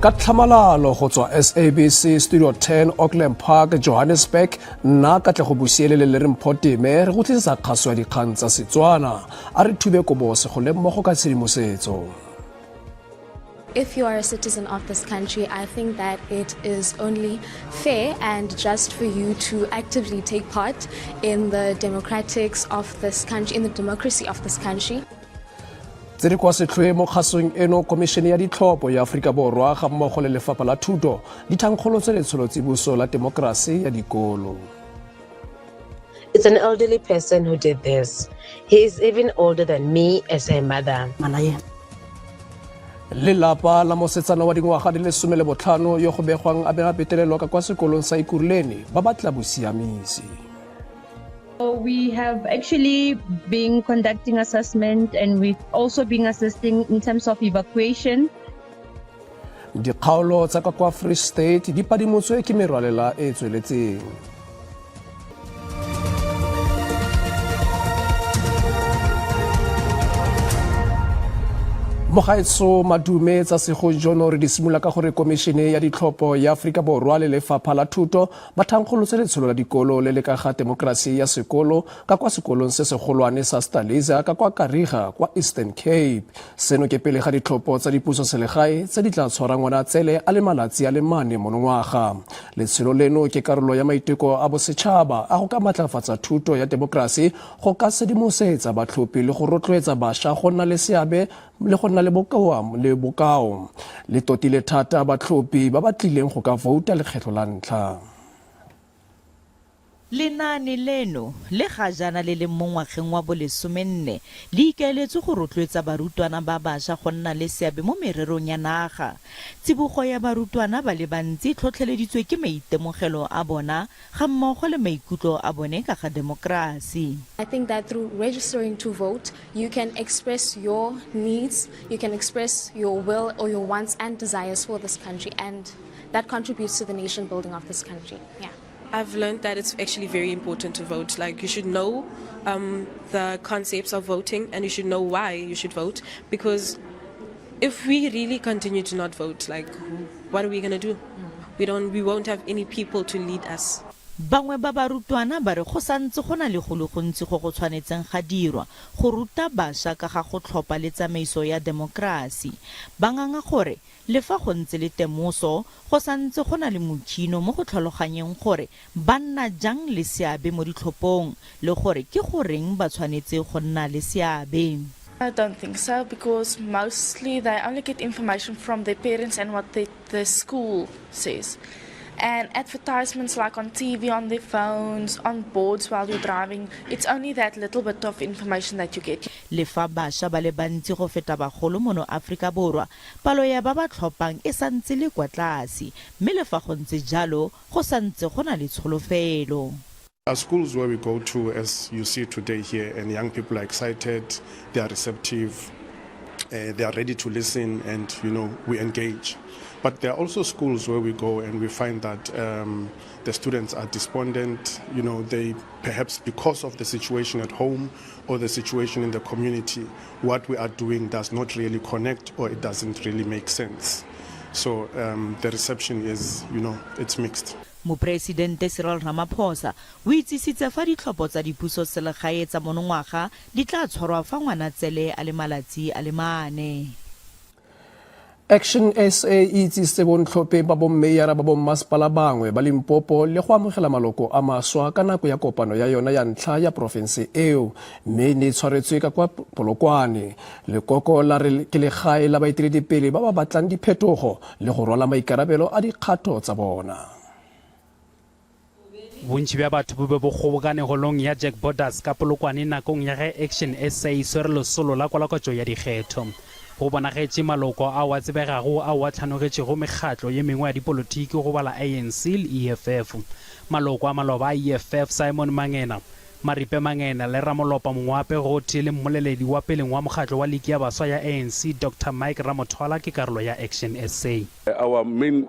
Ka tlhamalalo go tswa SABC Studio 10 Auckland Park, Johannesburg, nna Katlego Bosiele le Lereng Photeme re go tlisetsa kgaso ya dikgang tsa Setswana. A re thube kobo segole mmogo ka tshedimosetso. If you are a citizen of this country, I think that it is only fair and just for you to actively take part in the democratics of this country, in the democracy of this country. Tse di kwa setlhoe mo kgasong eno, Khomišene ya Ditlhopho ya Aforika Borwa ga mmogo le Lefapha la Thuto di thankgolotse letsholotsibuso la temokerasi ya dikolo. It's an elderly person who did this. He is even older than me as her mother. Lelapa la mosetsana wa dingwaga di le 15 yo go begwang a be a betelelwa ka kwa sekolong sa Ekurhuleni ba batla bosiamisi. We have actually been conducting assessment and we've also been assisting in terms of evacuation. Dikgaolo tsa ka kwa Free State di padimotswe ke merwalela e e tsweletseng. Mogaetso madume tsa sego jono re di simolola ka gore Komišene ya Ditlhopho ya Aforika Borwa le Lefapha la Thuto ba thankgolotse letsholo la dikolo le le ka ga temokerasi ya sekolo ka kwa sekolong se segolwane sa Staliza ka kwa Kariga kwa Eastern Cape. Seno ke pele ga ditlhopho tsa dipuso selegae tse di tla tshwarang Ngwanatsele a le malatsi a le mane monongwaga. Letsholo leno ke karolo ya maiteko a bosetšhaba a go ka matlafatsa thuto ya temokerasi go ka sedimosetsa batlhophi le go rotloetsa bašwa go nna le seabe le go nna le bokao le bokao. Le totile thata batlhophi ba ba tlileng go ka vouta lekgetlho la ntlha. Lenaane leno, le ga jaana le leng mo ngwageng wa bolesomenne, le ikaeletswe go rotloetsa barutwana ba baša go nna le seabe mo mererong ya naga. Tsibogo ya barutwana ba le bantsi e tlhotlheleditswe ke maitemogelo a bona ga mmogo le maikutlo a bone ka ga demokrasi. I think that through registering to vote, you can express your needs, you can express your will or your wants and desires for this country, and that contributes to the nation building of this country. Yeah. I've learned that it's actually very important to vote. Like, you should know the concepts of voting and you should know why you should vote, because if we really continue to not vote, like, what are we going to do? We don't, we won't have any people to lead us. Bangwe ba barutwana ba re go santse go na le go le gontsi go go tshwanetseng ga dirwa go ruta baša ka ga go tlhopha le tsamaiso ya demokrasi. Ba nganga gore Le fa go ntse le temoso, go sa ntse go na le mokhino mo go tlhaloganyeng gore ba nna jang le seabe mo ditlhophong le gore ke goreng ba tshwanetse go nna le seabe. I don't think so, because mostly they only get information from their parents and what the school says. And advertisements like on TV, on their phones, on boards while you're driving, it's only that little bit of information that you get. Le fa basha ba le bantsi go feta bagolo mono Afrika Borwa, Palo ya ba ba tlhophang e sa ntse le kwa tlase, mme le fa go ntse jalo, go sa ntse go na le tsholofelo. Our schools where we go to, as you see today here, and young people are excited, they are receptive, they are ready to listen, and we engage. But there are also schools where we go and we find that the students are despondent, they perhaps because of the situation at home or the situation in the community, what we are doing does not really connect or it doesn't really make sense. So the reception is, it's mixed. Moporesidente Cyril Ramaphosa o itsisitse fa ditlhopho tsa dipusoselegae tsa monongwaga di tla tshwarwa fa Ngwanatsele a le malatsi a le mane. Action SA e itsisitse bontlhopheng ba bommeyara ba bommasepala bangwe ba Limpopo le go amogela maloko a maswa ka nako ya kopano ya yona ya ntlha ya porofense eo, mme e ne e tshwaretswe ka kwa Polokwane. Lekoko la re ke legae la baeteledipele ba ba batlang diphetogo le go rwala maikarabelo a dikgato tsa bona. Bontši bja batho bo be bo kgobokane holong ya Jack Borders ka Polokwane nakong ya ge Action SA e swere lesolo la kwalakwatšo ya dikgetho. Go bonagetše maloko ao a tsebegago ao a hlanogetšego mekgatlo ye mengwe ya dipolotiki go bala ANC le EFF. Maloko a maloba a EFF, Simon Mangena, Maripe Mangena le Ramolopa Mongwape gotee le mmoleledi wa peleng wa mokgatlo wa liki ya baswa ya ANC Doctor Mike Ramothwala ke karolo ya Action SA. Our main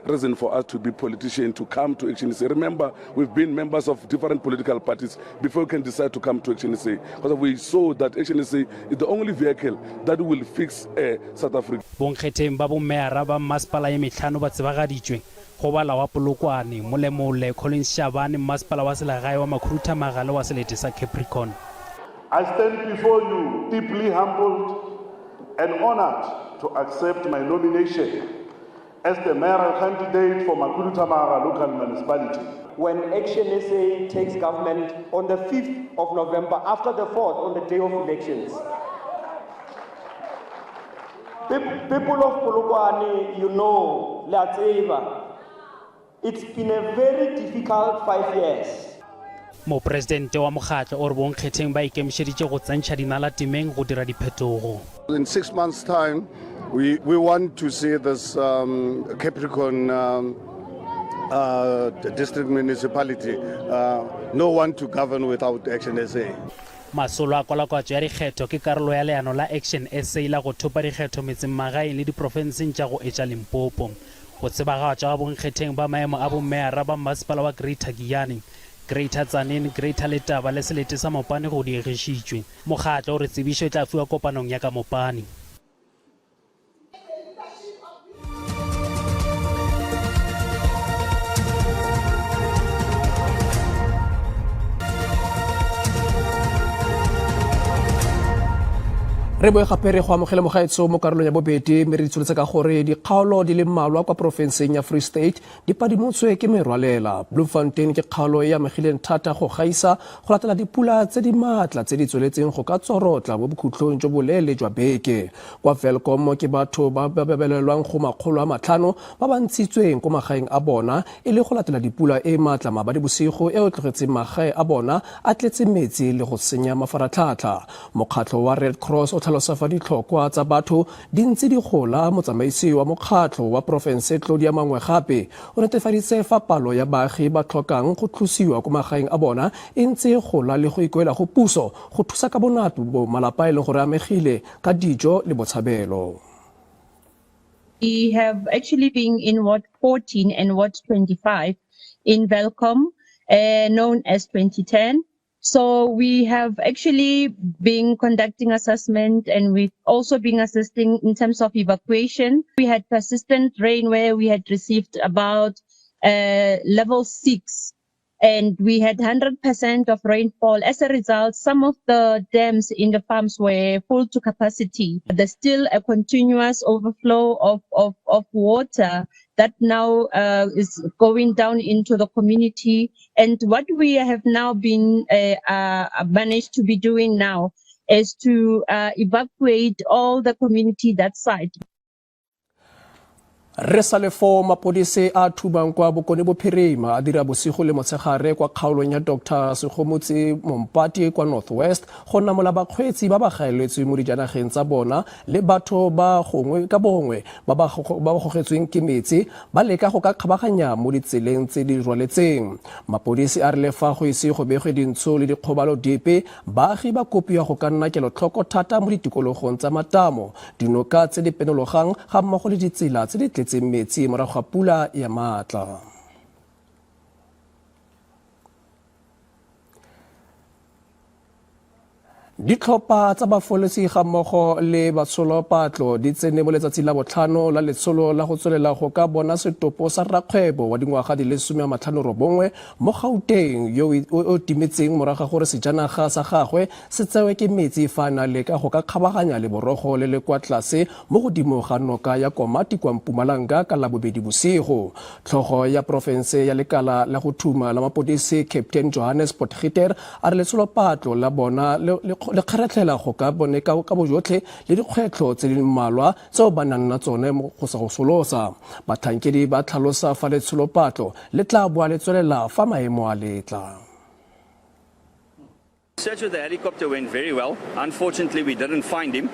reason for us to be politician to come to Action SA, remember we've been members of different political parties before we can decide to come to Action SA because we saw that Action SA is the only vehicle that will fix South Africa. Bonkgetheng ba bomeyara ba mmasepala ye mehlano ba tsebagaditšwe go ba la wa Polokwane, Molemole, Collins Chabane, Mmasepala wa Selegae wa Makhuduthamaga le wa Selete sa Capricorn. I stand before you deeply humbled and honoured to accept my nomination as the mayoral candidate for Makhuduthamaga Local Municipality. When Action SA takes government on the 5th of November, after the 4th, on the day of elections. People of Polokwane, you know, le a tseba, it's been a very difficult 5 years. Mopresidente wa mokgatlo o re bonkgetheng ba ikemišeditše go tsentšha dinala temeng go dira diphetogo. In 6 months time, we want to see this Capricorn district municipality. No one to govern without Action SA. Masolo a kwalakwatšo ya dikgetho ke karolo ya leano la Action SA la go thopa dikgetho metsengmagaeng le diprofenseng tša go etša Limpopo. Go tsebagatšwa ga bonkgetheng ba maemo a bomeyara ba mmasepala wa Greater Giyani, Greater Tzaneen, Greater Letaba le selete sa Mopani go diegišitšwe. Mokgatlo o re tsebišo e tla fiwa kopanong ya ka Mopani. Re boe gape re go amogele mogaetso mo karolong ya bobedi mme re ditsholetse ka gore dikgaolo di le mmalwa kwa porofenseng ya Free State di padimotswe ke merwalela. Bloemfontein ke kgaolo e amegileng thata go gaisa go latela dipula tse di maatla tse di tsweletseng go ka tsorotla mo bokhutlong jo boleele jwa beke. Kwa Welkom ke batho ba ba babelelwang go 500 ba ba ntshitsweng ko magaeng a bona e le go latela dipula e maatla maabane bosigo e o tlogetseng magae a bona a tletse metsi le go senya mafaratlhatlha. Mokgatlho wa Red Cross o tlhalosa fa ditlhokwa tsa batho di ntse di gola. Motsamaisi wa mokgatlho wa porofense Claudia Mangwe gape o netefaditse fa palo ya baagi ba tlhokang go tlosiwa ko magaeng a bona e ntse e gola le go ikuela go puso go thusa ka bonako bo malapa e leng gore amegile ka dijo le botshabelo. We have actually been in Ward 14 and Ward 25 in Welkom, known as 2010. So we have actually been conducting assessment and we've also been assisting in terms of evacuation. We had persistent rain where we had received about level 6 and we had 100% of rainfall. As a result, some of the dams in the farms were full to capacity. There's still a continuous overflow of water that now is going down into the community. And what we have now been managed to be doing now is to evacuate all the community that side. Re sa le foo, mapodisi a thubang kwa Bokone Bophirima a dira bosigo le motshegare kwa kgaolong ya Doctor Segomotsi Mompati kwa North West go namola bakgweetsi ba ba gaeletsweng mo dijanageng tsa bona le batho ba gongwe ka bongwe ba ba gogetsweng ke metsi ba leka go ka kgabaganya mo ditseleng tse di rwaletseng. Mapodisi a re le fa go ise go begwe dintsho le dikgobalo dipe, baagi ba kopiwa go ka nna kelotlhoko thata mo ditikologong tsa matamo, dinoka tse di penologang ga mmogo le ditsela tse di tletseng metsi morago ga pula ya maatla. Ditlhopha tsa bafolisi ga mmogo le batsholopatlo di tsene mo letsatsing la botlhano la letsholo la go tswelela go ka bona setopo sa rrakgwebo wa dingwaga di le 59 mo Gauteng yo o timetseng morago ga gore sejanaga sa gagwe se tsewe ke metsi fa a na leka go ka kgabaganya leborogo le le kwa tlase mo godimo ga noka ya Komati kwa Mpumalanga ka Labobedi bosigo. Tlhogo ya porofense ya lekala la go thuma la mapodisi Captain Johannes Potgieter a re letsholopatlo la bona le kgeretlhela go ka bone ka bojotlhe le dikgwetlho tse di mmalwa tseo ba nang na tsone go sa go solosa. Batlhankedi ba tlhalosa fa letsholopatlo le tla boa le tswelela fa maemo a letla. Search with the helicopter went very well. Unfortunately, we didn't find him,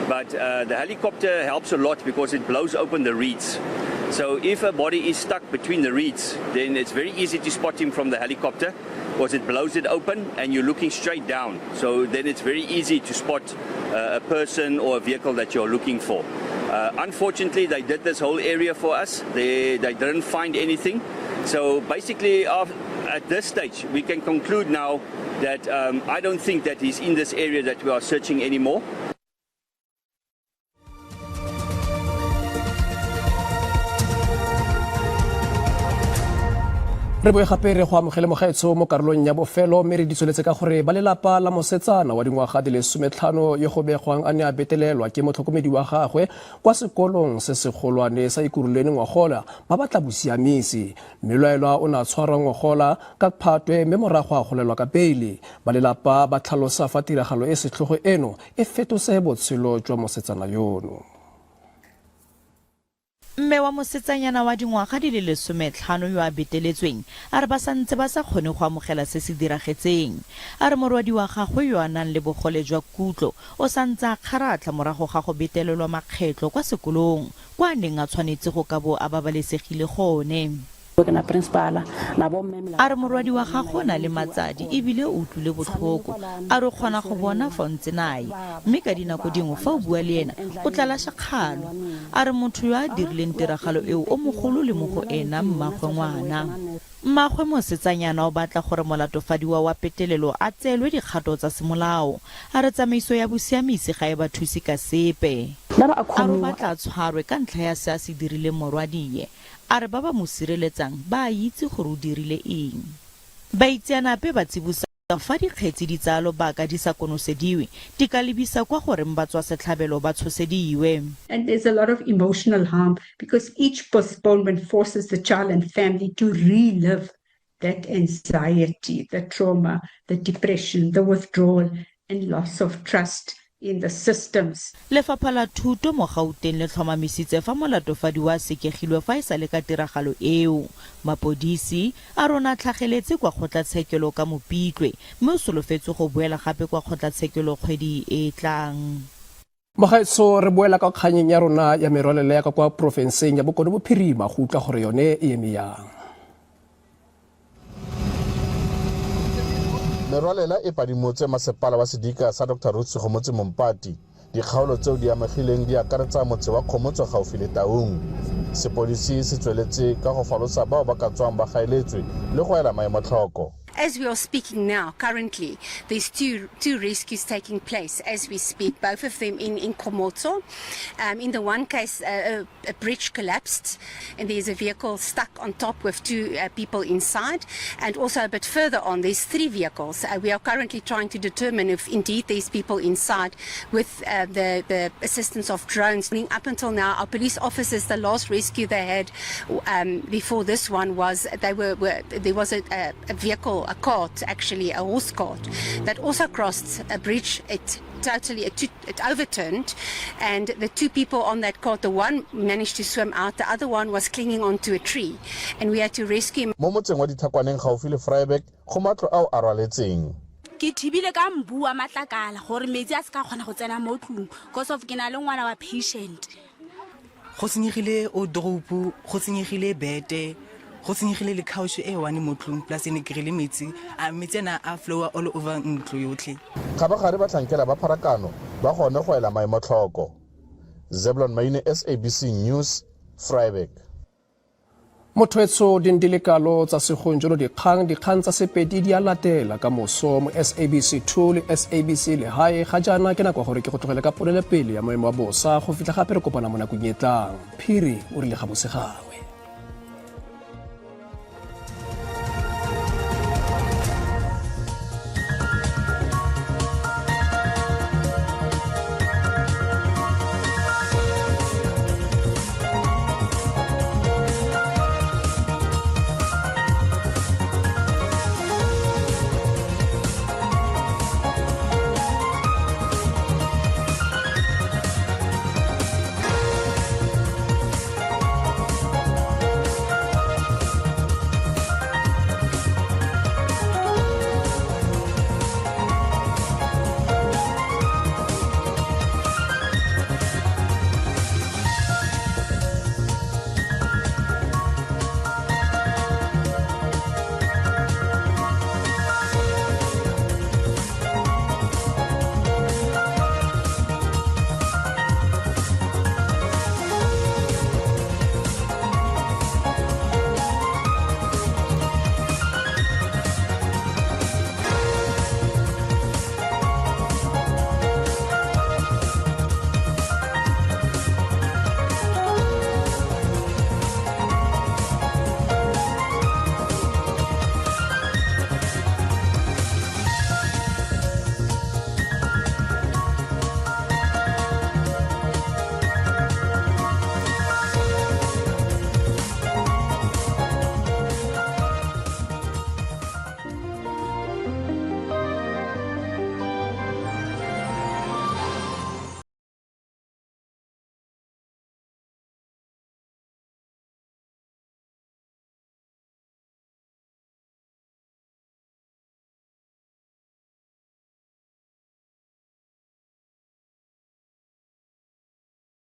but the helicopter helps a lot because it blows open the reeds. So if a body is stuck between the reeds, then it's very easy to spot him from the helicopter because it blows it open and you're looking straight down. So then it's very easy to spot uh, a person or a vehicle that you're looking for. Uh, unfortunately, they did this whole area for us. They, they didn't find anything. So basically, at this stage, we can conclude now that um, I don't think that he's in this area that we are searching anymore. Re boe gape re go amogele mogaetsho mo karolong ya bofelo mme re di tsweletse ka gore ba lelapa la mosetsana wa dingwaga di le sometlhano yo go begwang a ne a betelelwa ke motlhokomedi wa gagwe kwa sekolong se segolwane sa Ikuruleni ngwagola ba batla bosiamisi. Mmelaelwa o ne a tshwarwa ngogola ka Phatwe mme morago a golelwa ka beile. Ba lelapa ba tlhalosa fa tiragalo e setlhogo eno e fetose botshelo jwa mosetsana yono. Mme wa mosetsanyana wa dingwaga di le lesometlhano yo a beteletsweng a re ba sa ntse ba sa kgone go amogela se se diragetseng. A re morwadi wa gagwe yo a nang le bogole jwa kutlo o sa ntse a kgaratlha morago ga go betelelwa makgetlo kwa sekolong kwa a neng a tshwanetse go ka bo a babalesegile gone. A re morwadi wa gagwe o na le matsadi e bile o utlwile botlhoko. A re o kgona go bona fa o ntse nae, mme ka dinako dingwe fa o bua le ena o tlala shakgalo. A re motho yo a dirileng tiragalo eo o mogolo le mo go ena mmagwe ngwana. Mmaagwe mosetsanyana o batla gore molatofadiwa wa petelelo a tseelwe dikgato tsa semolao. A re tsamaiso ya bosiamisi ga e ba thuse ka sepe. A re o batla a tshwarwe ka ntlha ya se a se dirileng morwadie. A re ba ba mo sireletsang ba a itse gore o dirile eng. Baitseanape ba tsibosa fa dikgetsi di tsaya lobaka di sa konosediwe, di ka lebisa kwa goreng batswasetlhabelo ba tshosediwe. And there's a lot of emotional harm because each postponement forces the child and family to relive that anxiety, the trauma, the depression, the withdrawal and loss of trust in the systems. Lefapha la Thuto mo Gauteng le tlhomamisitse fa molatofadiwa a sekegilwe fa e sale ka tiragalo eo. Mapodisi a rona a tlhageletse kwa kgotlatshekelo ka Mopitlwe mme o solofetswe go boela gape kwa kgotlatshekelo kgwedi e e tlang. Mogaetsho re boela ka kganyeng ya rona ya merwalela ya ka kwa porofenseng ya Bokone Bophirima go utlwa gore yone e eme yang. Merwalela e padimotse masepala wa sedika sa Dr Ruth Segomotsi Mompati. Dikgaolo tseo di amegileng di akaretsa motse wa Kgomotso gaufi le Taung. Sepodisi se tsweletse ka go falosa bao ba ka tswang ba gaeletswe le go ela maemo tlhoko. As we are speaking now, currently, there's two, two rescues taking place as we speak, both of them in, in Komoto. Um, in the one case, uh, a, a bridge collapsed and there's a vehicle stuck on top with two uh, people inside. And also a bit further on, there's three vehicles. Uh, we are currently trying to determine if indeed there's people inside with uh, the, the assistance of drones. Up until now, our police officers, the last rescue they had um, before this one was they were, were there was a, a, a vehicle, a cart, actually a horse cart, that also crossed a bridge. It totally it, it overturned and the two people on that cart the one managed to swim out the other one was clinging onto a tree and we had to rescue him mo motseng wa dithakwaneng gaufi le Vryburg go matlo ao a rwaletseng ke thibile ka mbu wa matlakala gore metsi a se ka kgona go tsena mo tlung cause of ke na le ngwana wa patient go senyegile odroupu go senyegile bete go senyegile le couch e one mo tlung plus e ne kry-ile metsi a metsi ana a flowa all over ntlo yotlhe kgabagare batlhankela ba pharakano ba gone go ela maemo tlhoko zeblon maine sabc news vryburg Motho-etsho di le kalo tsa segonjono dikgang dikgang tsa Sepedi di a latela ka moso mo SABC 2 le SABC Lehae ga jaana ke nako ya gore ke go tlogele ka ponelepele ya maemo a bosa go fitlha gape re kopana mo nakong e tlang. Phiri o rile ga bose gangwe.